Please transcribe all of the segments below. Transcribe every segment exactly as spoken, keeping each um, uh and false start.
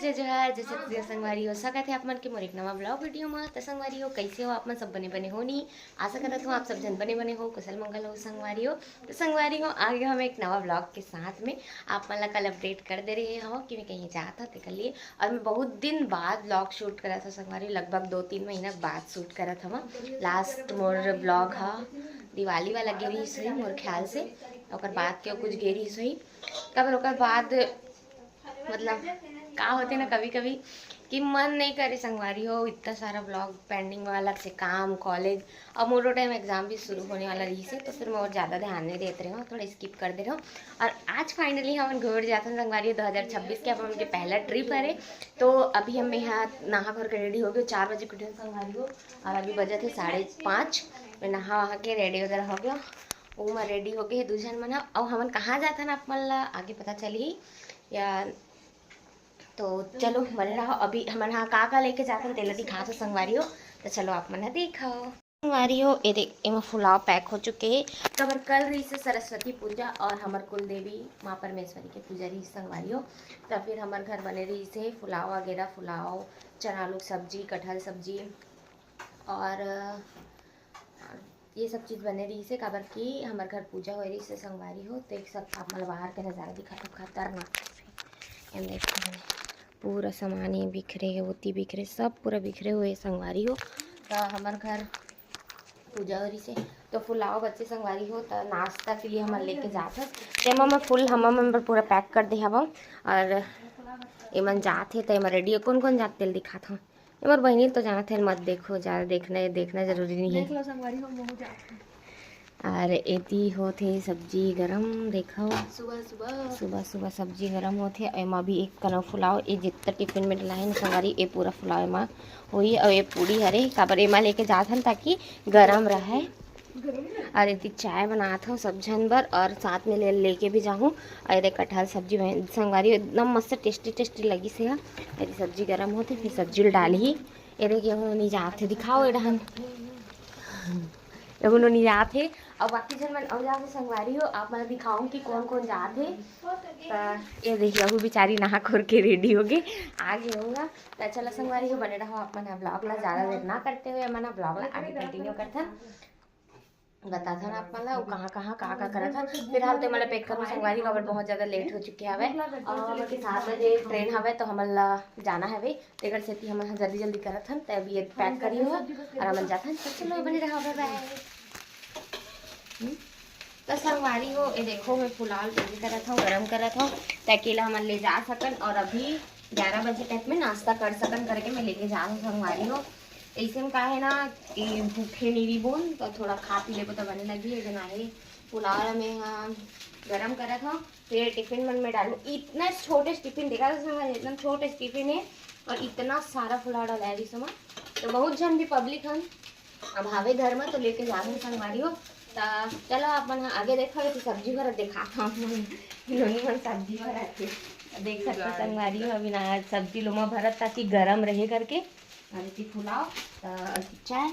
जय जोहार, जय छत्तीसगढ़ संगवारी हो, स्वागत है आप मन के मोर एक नवा ब्लॉग वीडियो में। तो संगवारी हो, कैसे हो आप मन? सब बने बने हो नी? आशा करत हूँ आप सब जन बने बने हो, कुशल मंगल हो संगवारी हो। तो संगवारी हो, आ गए हम एक नवा ब्लॉग के साथ में। आप मन ला कल अपडेट कर दे रहे हो कि मैं कहीं जात हूँ, तेकर लिए। और मैं बहुत दिन बाद ब्लॉग शूट करत हूँ संगवारी, लगभग दो तीन महीना बाद शूट करत हूँ। लास्ट मोर ब्लॉग हा दिवाली वाला गे रहिस होही मोर ख्याल से, ओकर बाद के कुछ गे रहिस होही। काबर ओकर बाद मतलब का होथे ना कभी कभी कि मन नहीं करे संगवारी हो, इतना सारा ब्लॉग पेंडिंग वाला से काम, कॉलेज, और मोरो टाइम एग्जाम भी शुरू होने वाला रहिस हे, तो फिर मैं और ज़्यादा ध्यान नहीं देत रहे हूँ, थोड़ा स्किप कर दे रहे हूँ। और आज फाइनली हमन घूमे जाथन संगवारी हो, दो हज़ार छब्बीस के अपन के पहला ट्रिप हरे। तो अभी हम यहाँ नहा खोर के रेडी हो गए, चार बजे के उठे संगवारी हो, और अभी बजत हे साढ़े पाँच। मैं नहा वहा के रेडी वगैरह हो गया, वो मैं रेडी हो गए दू झन मन ह। और हमन कहाँ जाथन आप मन ला आगे पता चलही या तो चलो बने रहो। अभी हमन हा का का लेके जाथन तेला दिखाथों संगवारी हो। तो चलो आप मन हा देखो संगवारी हो, ये देख एमा फुलाव पैक हो चुके हे। काबर कल रहिस हे सरस्वती पूजा और हमर कुल देवी माँ परमेश्वरी के पूजा रहिस संगवारी हो। तो फिर हमर घर बने रहिस हे फुलाव वगैरह, फुलाव, चना आलू के सब्जी, कटहल सब्जी और ये सब चीज़ बने रहिस हे, काबर कि हमर घर पूजा होए रहिस हे संगवारी हो। तो एक सब आप मन ला बाहर के नज़ारा दिखाथों, खतरनाक। ये देखो, पूरा सामान ये बिखरे हे, ओती बिखरे, सब पूरा बिखरे हुए हे संगवारी हो। तो हमर घर पूजा होए रहिस हे, तो फुलाव बचे संगवारी हो, तो नाश्ता के लिए हमन लेके जात हन। तेमा मैं फुल हमर मन बर पूरा पैक कर दे हवं। और एमन जात हे, तो एमा रेडी हे। कौन कौन जात तेला दिखाथों। हमर बहिनी तो जानत हे, मत देखो, ज़्यादा देखना, देखना जरूरी नहीं है। देख लो संगवारी हो, महू जात हूँ। और एती होत हे सब्जी गरम, देखो। सुबह सुबह। सुबह सुबह सब्जी गरम होत हे। एमा भी एक कनव फुलाव, ये जितना टिफिन में डला है ना संगवारी, ये पूरा फुलाव एमा होही। और ये पूड़ी हरे, काबर एमा लेके जात हन ताकि गरम रहे। और एती चाय बनात हूँ सब झन बर और साथ में ले, लेके भी जाहूँ। और ये कटहल सब्जी बन-, संगवारी एकदम मस्त टेस्टी टेस्टी लगिस हे। एती सब्जी गरम होत हे, फिर सब्जी ल डालही। ये देखिए, एहू नोनी जात हे, दिखाओ ए डहन। एहू नोनी जात हे, और बाकी झन मन अउ जात हे संगवारी हो, आप मन दिखाऊँ कि कौन कौन जात हे। तो ये देखिए, अभी बेचारी नहा खोर के रेडी हो गए, आ गए होगा। तो चलो संगवारी हो, बने रहो आप मन ब्लॉग ला, ज़्यादा देर ना करते हुए मन ब्लॉग ला आगे कंटिन्यू करथन। बताथन आप मन ला, अउ कहाँ कहाँ का का करत हन। फिलहाल तो हमन ला पैक करो संगवारी, काबर बहुत ज़्यादा लेट हो चुके हवे, और हमन के सात बजे ट्रेन हवे, तो हमन ला जाना हवे, तेकर सेती हमन ह जल्दी जल्दी करत हन। त अभी ये पैक करी हो, और हमन जाथन। तो चलो, बने रहो, बाय बाय। हम्म? तो संगवारी हो, ये देखो, मैं फुलाव रेडी करत हूँ, गरम करत हूँ, ताकि एला हमन ले जा सकन। और अभी ग्यारह बजे तक में नाश्ता कर सकन करके मैं लेके जा रहा हूँ संगवारी हो। ऐसे में का है ना कि भूखे नहीं रही बोन, तो थोड़ा खा पी लेबो तो बने लगी। ये जना है पुलाव ला मैं हाँ गरम करत हूँ, फिर टिफिन मन में डालूँ। इतना छोटे टिफिन देखा था संगवारी, एकदम छोटे टिफिन है और इतना सारा पुलाव डाला है इसमें, तो बहुत झन भी पब्लिक हन अभावे घर में तो लेके जाहूँ संगवारी हो। त चलो आप मन ह आगे देखो, ये सब्जी भरत दिखात हूँ आप मन। नोनी मन सब्जी भरत हे। देख सकते हो संगवारी हो, अभी ना सब्जी लोमा भरत ताकि गरम रहे करके। और इसी पुलाव, त चाय।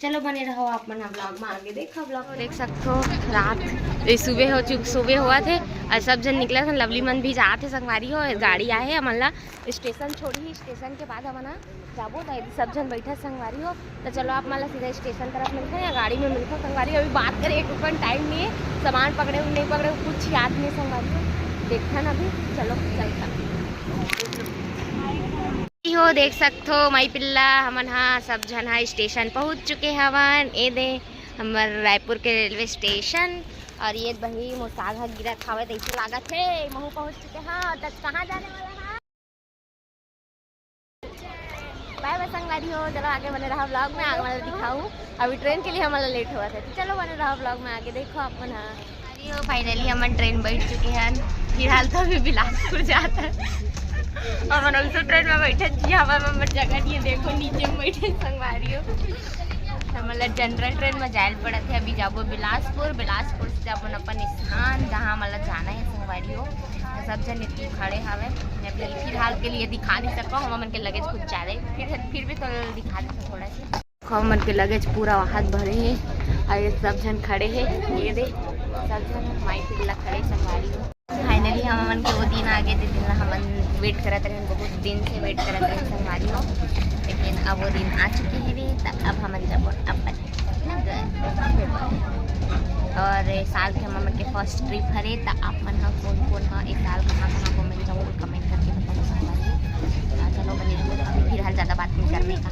चलो बने रहो आप मन ब्लॉग में, आगे देखो ब्लॉग। देख सकते हो रात, ये सुबह हो चुक, सुबह हुआ थे और सब जन निकला था। लवली मन भी जात हे संगवारी हो, गाड़ी आए हे हमन ला स्टेशन छोड़ी, स्टेशन के बाद हमन ह जाबो। त यदि सब झन बैठा संगवारी हो, त चलो आप मन ला सीधा स्टेशन तरफ मिलते हैं या गाड़ी में मिलते हैं संगवारी। अभी बात करें, एक रुपन टाइम नहीं है, सामान पकड़े हो नहीं पकड़े हो, कुछ याद नहीं संगवारी हो, देखता ना अभी। चलो चलता हो। देख सकत हो माई पिल्ला, हमन हा सब झन हा स्टेशन पहुंच चुके हवन। ये दे हमर रायपुर के रेलवे स्टेशन। और ये बही मोर साग हा गिरत हवे, तैसे लागत हे। महू पहुंच चुके हैं। और तक कहाँ जाने वाला है? बाय बाय संगवारी हो, चलो आगे बने रहा ब्लॉग में, आगे वाला दिखाऊँ। अभी ट्रेन के लिए हमन ला लेट हुआ था, तो चलो बने रहा ब्लॉग में, आगे देखो आप मन हा। संगवारी हो, फाइनली हमन ट्रेन बैठ चुके हैं। फिलहाल तो अभी बिलासपुर जात हन। हमन also ट्रेन में बैठे जी, हवा में हमर जगह नहीं है। देखो नीचे में बैठे संगवारी हो। हमन ला जनरल ट्रेन में जाए ल पड़त हे। अभी जाबो बिलासपुर, बिलासपुर से जाबो न अपन स्थान, जहाँ हमन ला जाना है संगवारी हो। तो सब जन इतनी खड़े हवे, मैं अभी फिलहाल के लिए दिखा नहीं सकता हूँ, हमन के लगेज कुछ ज़्यादा है, फिर, फिर भी तो दिखा देते थोड़ा सा। हमन के लगेज पूरा हाथ भरे हे, और ये सब जन खड़े हे, ये दे सब जन माई पिल्ला खड़े संगवारी हो। फाइनली हमन के वो दिन आ गे, जे दिन ला हमन वेट करत रहे, बहुत दिन से वेट करत रहे संगवारी हो। लेकिन अब वो दिन आ चुके हे, त अब हमन जाबो अपन नगर। और ए साल के हमन के फर्स्ट ट्रिप हरे, त आप मन ह कोन कोन ह ए साल कहाँ कहाँ घूमे जाओ, कमेंट करके बताओ संगवारी हो। त चलो बने रहो, फिलहाल ज़्यादा बात नहीं करने का।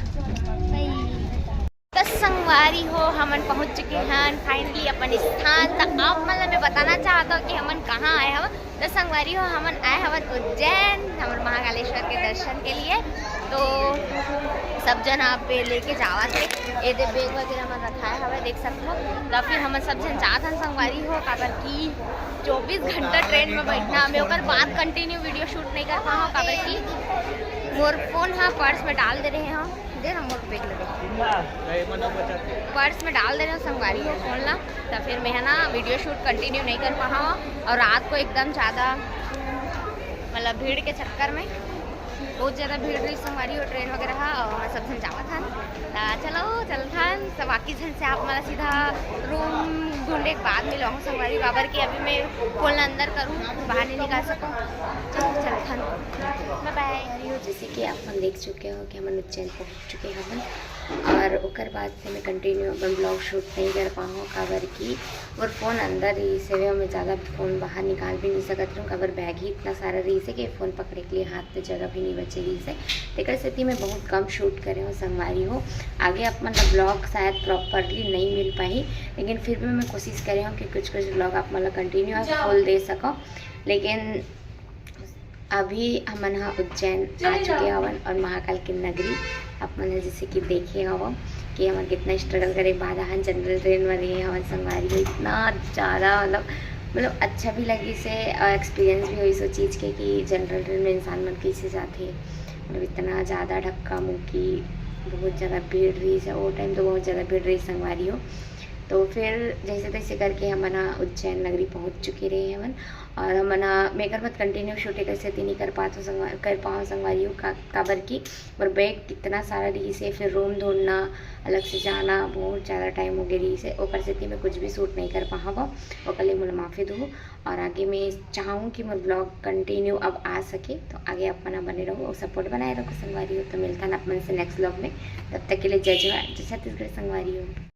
त संगवारी हो, हमन पहुंच चुके हन फाइनली अपन स्थान। त आप मन ला मैं बताना चाहत हूँ कि हमन कहाँ आए हवन। त संगवारी हो, हमन आए हवन उज्जैन, हमर महाकालेश्वर के दर्शन के लिए। तो सब जन आप लेके जावत हे, एदे बैग वगैरह मन रखाए हवे, देख सकत हो। त फिर हमन सब जन जात हन संगवारी हो, काबर कि चौबीस घंटा ट्रेन में बैठना हवे, ओकर बाद कंटिन्यू वीडियो शूट नहीं कर पाऊँ, काबर कि मोर फोन हा पर्स में डाल दे रहे हो। दे ना मोर बैग लगे। पर्स में डाल दे रहे हो संगवारी हो फोन ला, त फिर मैं है ना वीडियो शूट कंटिन्यू नहीं कर पाऊँ। और रात को एकदम ज़्यादा मतलब भीड़ के चक्कर में बहुत ज़्यादा भीड़ रही संगवारी हो ट्रेन वगैरह हा, और हमन सब झन जावत हन। त चलो चलथन सब बाकी झन से आप मला सीधा रूम ढूंढे के बाद मिलाहूँ संगवारी, काबर कि अभी मैं फोन ला अंदर करूँ, बाहर नहीं निकाल सकूँ। चलो चलथन, बाय बाय। जैसे कि आप मन देख चुके हो कि हमन उज्जैन पहुँच चुके हवन, और ओकर बाद से मैं कंटिन्यू अपन ब्लॉग शूट नहीं कर पाऊँ, काबर कि मोर फोन अंदर रहिस हवे, मैं ज़्यादा फोन बाहर निकाल भी नहीं सकत रहूँ, काबर बैग ही इतना सारा रहिस हे कि फोन पकड़े के लिए हाथ पे जगह भी नहीं बचे रहिस हे। तेकर सेती मैं बहुत कम शूट करे हूँ संगवारी हो। आगे आप मन ला ब्लॉग शायद प्रॉपरली नहीं मिल पाही, लेकिन फिर भी मैं कोशिश करे हूँ कि कुछ कुछ ब्लॉग आप मन ला कंटिन्यू फुल दे सकूँ। लेकिन अभी हमन ह उज्जैन आ चुके हवन और महाकाल के नगरी। आप मन ह जैसे कि देखे हव कि हमन कितना स्ट्रगल करे बाद आहन जनरल ट्रेन में रहे हवन संगवारी हो। इतना ज़्यादा मतलब मतलब अच्छा भी लगिस हे और एक्सपीरियंस भी होइस ओ चीज़ के कि जनरल ट्रेन में इंसान मन कैसे जाथे। मतलब इतना ज़्यादा धक्का मुक्की, बहुत ज़्यादा भीड़ रहिस हे, वो टाइम तो बहुत ज़्यादा भीड़ रहिस संगवारी हो। तो फिर जैसे तैसे करके हमन ह उज्जैन नगरी पहुँच चुके रहे हवन। और हमन ह मैं एकर बाद कंटिन्यू शूट एकर सेती नहीं कर पात हो संगवा-, कर पाओ संगवारी हो, का-, काबर कि मोर बैग कितना सारा रहिस हे, फिर रूम ढूंढना, अलग से जाना, बहुत ज़्यादा टाइम हो गए रहिस हे, ओकर सेती मैं कुछ भी शूट नहीं कर पाहव, ओकर लिए मोला माफ़ी दो। और आगे मैं चाहूँ कि मोर ब्लॉग कंटिन्यू अब आ सके, तो आगे आप मन ह बने रहो और सपोर्ट बनाए रखो संगवारी हो। तो मिलता ना आप मन से नेक्स्ट ब्लॉग में, तब तक के लिए जय जोहार, जय छत्तीसगढ़ संगवारी हो।